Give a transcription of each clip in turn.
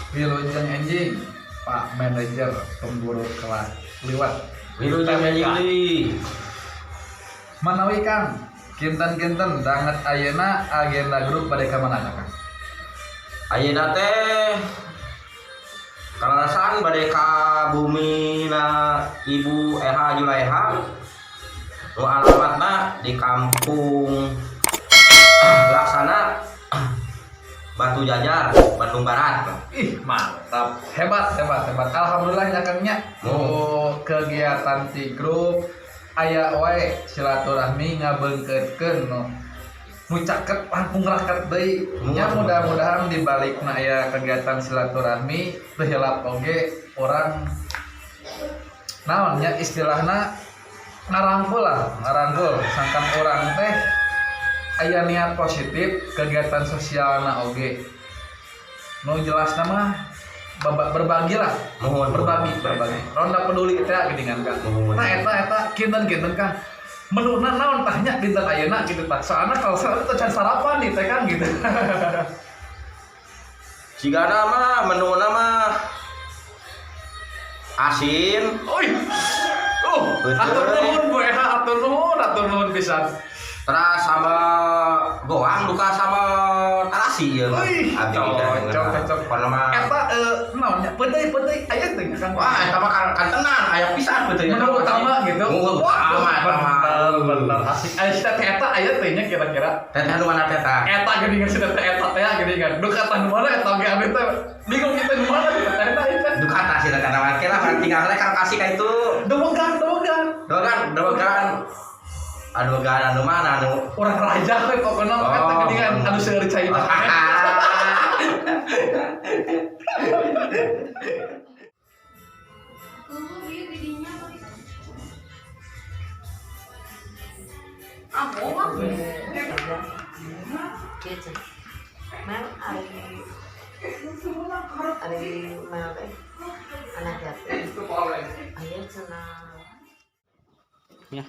Wilujeng enjing Pak Manajer Pemburu Kelas Liwet. Wilujeng enjing deui. Manawi Kang, kinten-kinten danget ayeuna agenda grup bade ka mana Kang? Ayeuna teh kalarasan bade ka bumina Ibu Eha Juleha. Nu alamatna di Kampung Laksana, Batu Jajar, Bandung Barat. Ih, mantap. Hebat, hebat, hebat. Alhamdulillah ya Kang nya. Oh, kegiatan ti grup aya wae silaturahmi ngabeungkeutkeun nu nu caket langkung raket deui. Nya mudah-mudahan di balikna aya kegiatan silaturahmi teu hilap oge urang naon nya istilahna ngarangkul lah, ngarangkul sangkan urang teh aya niat positif kegiatan sosialna oge. Nu jelasna mah berbagi lah. Mohon. Berbagi, berbagi. Ronda peduli teh geuningan Kang. Mohon. Nah eta kinten-kinten Kang. Menuna naon tah nya dinten ayeuna gitu tah. Soalna kalau saya teh can sarapan nih teh Kang gitu. Cigana mah menuna mah asin. Oi. Atur nuhun Bu Eha, atur nuhun pisan. Terus sambal goang duka sambal tarasi ya. Wih, cocok, cocok. Pokona mah. Eta naon nya peuteuy-peuteuy aya teh Kang. Wah, eta mah kantenan aya pisan peuteuy. Menu utama gitu. Menu utama eta mah. Bener, bener asik. Aya si teh eta aya teh nya kira-kira. Teteh nu mana teteh? Eta geuningan si teh eta teh geuningan. Duka tah nu mana eta ge abdi teh bingung kita nu mana gitu teh eta eta. Duka tah si teteh mah kira tinggal rek kasih ka itu. Dobogan, dobogan. Dogan, dogan. Aduh, gan anu mana anu? Urang raja we pokona mah eta geuningan anu seueur caina. Gitu. Mel ari Mel teh anak yatim. Aya cenah. Ya.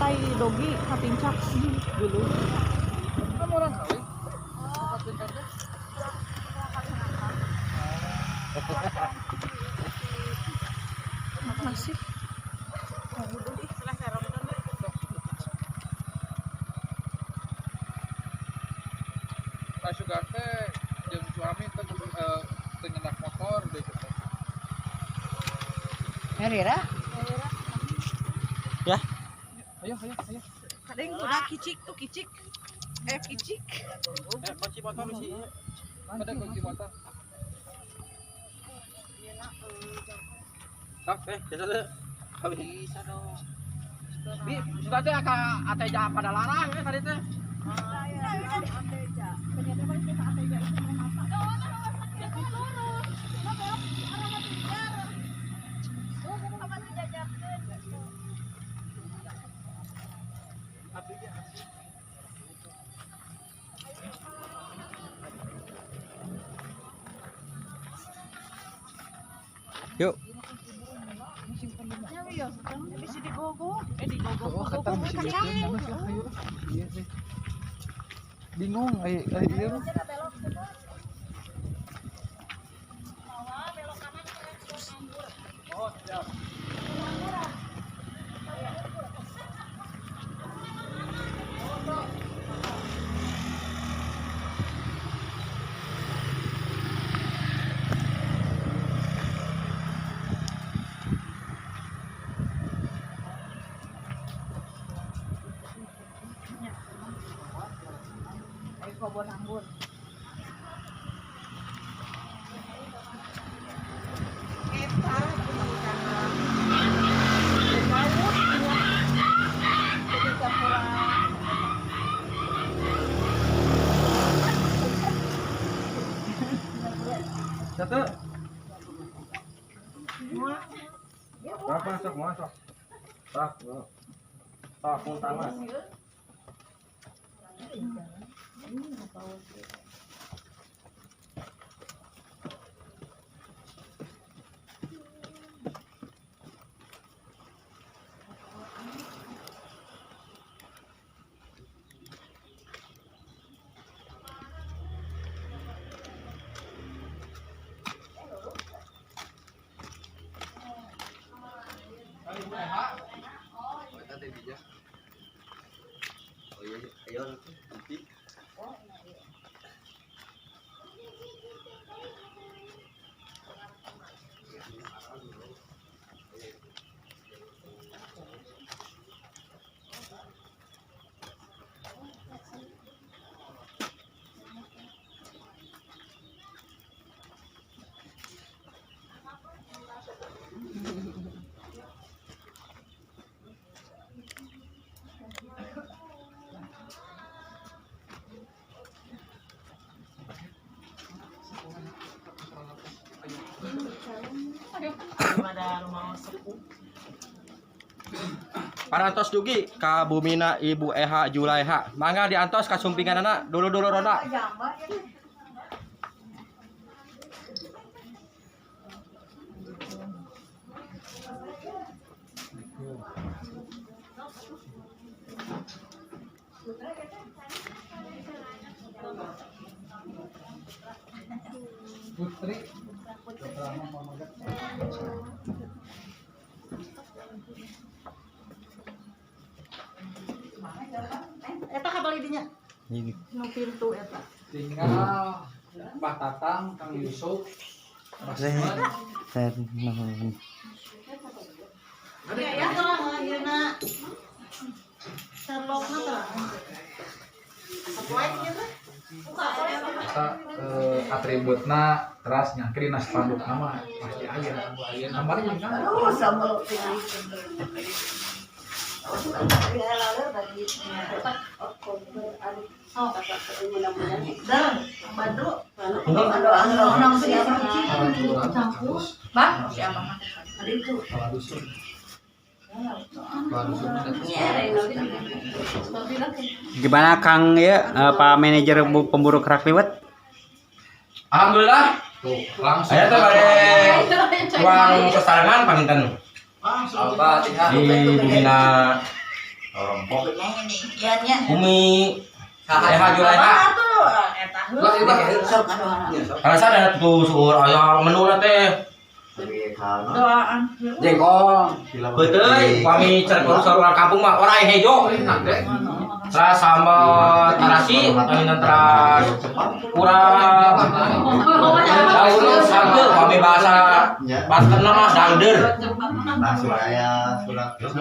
Tai dogi katincak dulu. Kamu orang kali. Masih. Pak Sugar teh jeung suami teh teu nyendak motor deh gitu. Herira? Ya. Ayo, ayo, ayo. Kadang udah kicik tuh kicik. Kicik. Kunci motor sih. Ada kunci motor. Sok, jasa teh. Bisa dong. Bi, sudah teh ka Ateja pada larang ya tadi teh. Yuk. Bingung, ayo, ayo. Oh, siap. Kebon anggur. Satu. Berapa sok masuk? Tak. Tak utama. Oh iya, ayo nanti. Parantos dugi ka bumina Ibu Eha Julaiha. Mangga diantos ka sumpinganana dulu-dulu ronda. Putri. Eta kabal idinya. Nu pintu eta. Tinggal Mbah Tatang, Kang Yusuf, Mbah Simon. Ya terang ayeuna. Sherlockna terang. Sapoek gitu. Eta atributna teras nyangkri na spanduk nama pasti aya. Namanya jeung kan. Aduh, sambal Gimana Kang ya, Pak Manajer Pemburu Kerak Liwet? Alhamdulillah. Tuh, langsung. Aya teh bade tuang kesarangan panginten. Al-Fatihah. Di bumina Bumi Eha Julaiha. Lah, ieu mah. Karena ada tuh suur aya menu teh. Doaan. Jengkol. Betul, kami cerita urang kampung mah orai hejo. Teras sama tarasi, aminan teras kurang daun sambil kami bahasa bahasa nama dangder.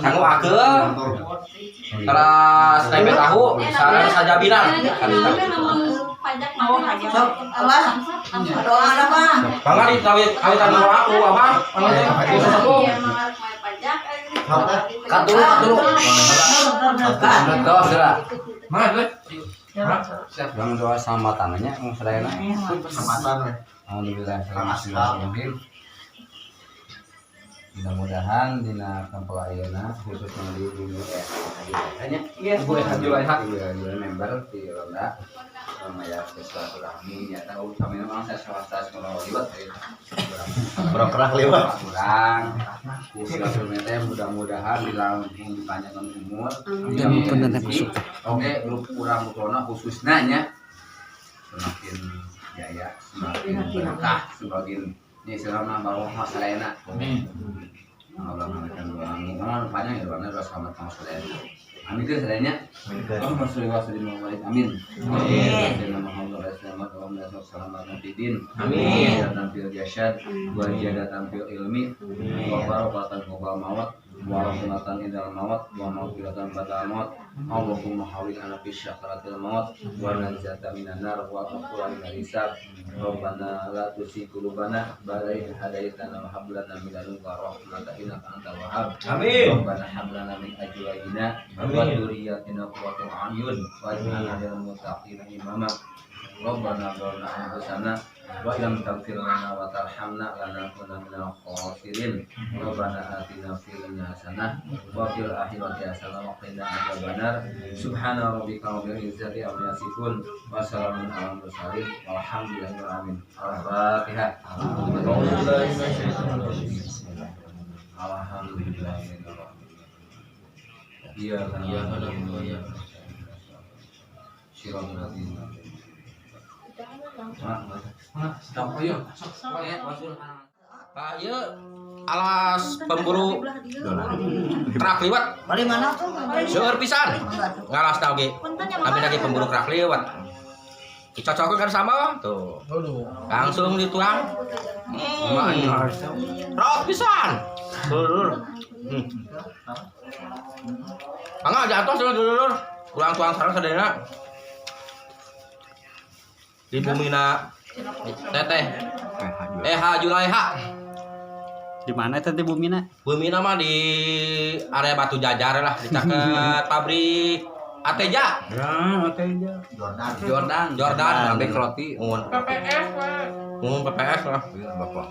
Sangu age, teras tempe tahu, sareng sajabina. Bangga di kawit kawitan doa aku apa? Anu teh khusus aku. Katulu, katulu. Doa geura. Mana teh? Siap. Bang doa sama tangannya mau sadayana. Alhamdulillah. Alhamdulillah. Mudah-mudahan dina tempo ayeuna khususnya di bumi nya. Iya, Bu Eha Julaiha. Iya, member di Ronda. Sama ya silaturahmi ya tahu kami memang saya swasta sekolah liwat Kurang kerah lewat. kurang silaturahmi teh mudah-mudahan dilangkung dipanjangkan umur. Amin. Oke, grup kurang corona khususnya nya semakin jaya, semakin berkah, semakin ini selama bawah masalahnya. Amin. Allah memberikan doa mana panjang ya doanya doa selamat kamu sadayana. Amin ke sadayana. Allahumma sholli wa sallim wa barik. Amin. Amin. Muhammad wa selamat fid Amin. Dan fil jasad wa ziyadatan fil ilmi wa barakatan qabla maut wa rahmatan indal maut wa maghfiratan ba'dal maut. Allahumma hawwin ala fi syakaratil maut wa najata minan nar wa ghafran minal hisab. Rabbana la tuzigh qulubana ba'da idh hadaitana wa hab lana min ladunka rahmatan innaka antal wahhab. Amin. Rabbana hab lana min azwajina wa dzurriyyatina qurrata a'yun waj'alna lil muttaqina imama. Rabbana zalamna anfusana wa illam taghfir lana wa tarhamna lanakunanna minal khasirin. Rabbana atina fid dunya hasanah wa fil akhirati hasanah wa qina adzabannar. Subhana rabbika rabbil izzati amma yasifun wa salamun alal mursalin walhamdulillahi rabbil alamin. Al-Fatihah. Alhamdulillahirabbil alamin. Iya, iya, iya. Pak, ieu alas pemburu kerak liwet. Bali mana tuh? Seueur pisan. Ngalas tau ge. Kami lagi pemburu kerak liwet. Dicocokin kan sama tuh. Langsung dituang. Raos pisan. Dulur. Mangga jatuh dulur dulur. Kurang tuang sareng sadayana. Di bumina Teteh Eha Julaiha. Di mana teh bumina? Bumina mah di area Batu Jajar lah, di caket pabrik Ateja. Ya, Ateja. Jordan, Jordan, pabrik roti. Mun PPS lah. Mun PPS lah. Iya, Bapak.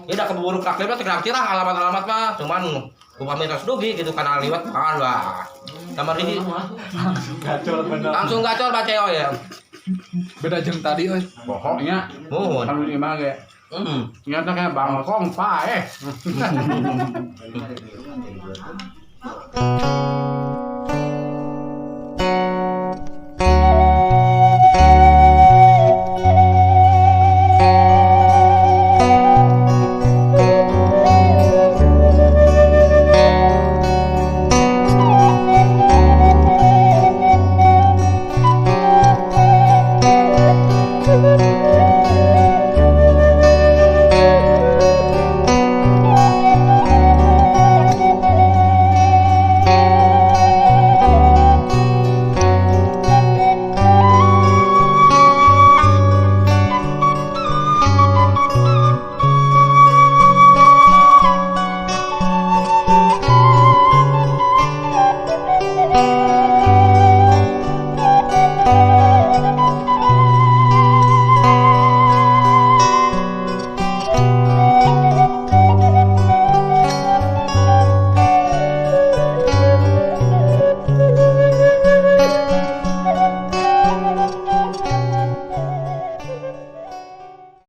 Ya udah keburu kerak liwet terang tirah alamat-alamat mah, cuman upami terus dugi gitu kana liwet makan lah. Kamar ini Langsung gacor bener. Langsung gacor baceo ya. Beda jeung tadi euy. Pokoknya Muhun. kalau di imah ge. Nyata kayak bangkong paeh.